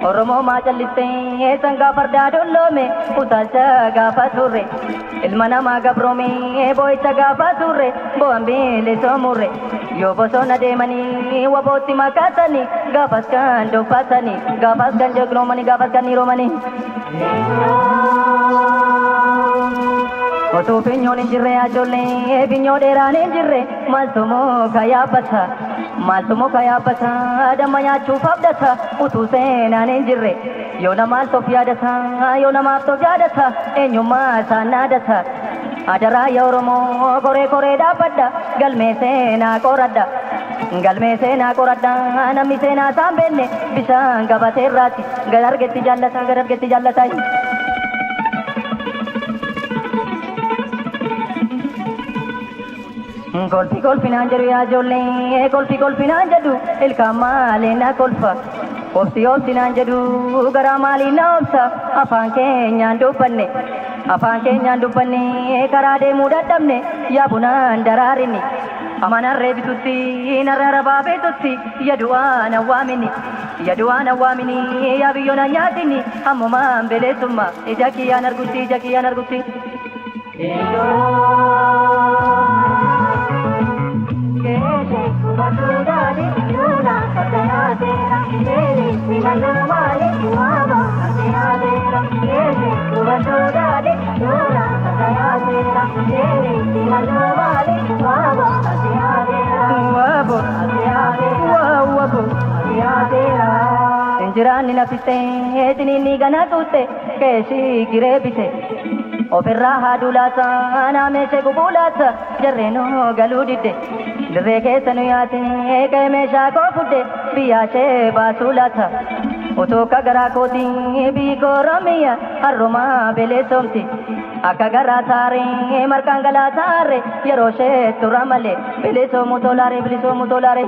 Oromoo maa callistee sangaa fardaa dolloome utaalcha gaafa turre ilma namaa gabroome boo'icha gaafa turre bo'aan bilisoomuurre yoo bosona deemanii wabootti makaatanii gaafas kan doffatanii gaafas kan jagnoomanii gaafas kan dhiiromanii. Osoo finyoon hin jirre ijoollee finyoo dheeraan hin jirre maaltu muka yaabbata maaltu muka yaabbata damma nyaachuuf abdata utuu seenaan hin jirre yoo namaaf of yaadata yoo namaaf of yaadata eenyummaa isaan naadata adaraa yaa Oromoo koree koree dhaabbadha galmee seenaa qoradha galmee seenaa qoradha namni seenaa isaan beenne bishaan gabateerraati gad argetti jaallata gad argetti jaallata. Kolfi kolfinaan jedhu yaa ijoollee kolfi kolfinaan jedhu ilkaan maalee na kolfa. Obsi obsinaan jedhu garaa maaliin na obsa afaan keenyaan dubbanne. Afaan keenyaan dubbanne karaa deemuu dadhabne yaa bunaan daraarinni. Amanaan reebitutti narra rabaa beetutti yadu'aan awwaamini. Yadu'aan awwaamini yaa biyyoon nyaatini ammumaan bilisummaa ija kiyyaan argutti ija kiyyaan argutti. Injiraanni nafistee ciniinni gana tuutte keeshii giree bite ofirraa haaduu laata naameeshee gubuu laata jarreenoo galuu didde dirree keessa nu yaate qe'ee meeshaa koo fudde biyyaashee baasuu laata utuu akka garaa kootii biyyi koo Oromiyaa har'umaa bilisomti akka garaa taaree marqaan galaa taaree yeroo ishee tura malee bilisoomu tolaaree bilisoomu tolaaree.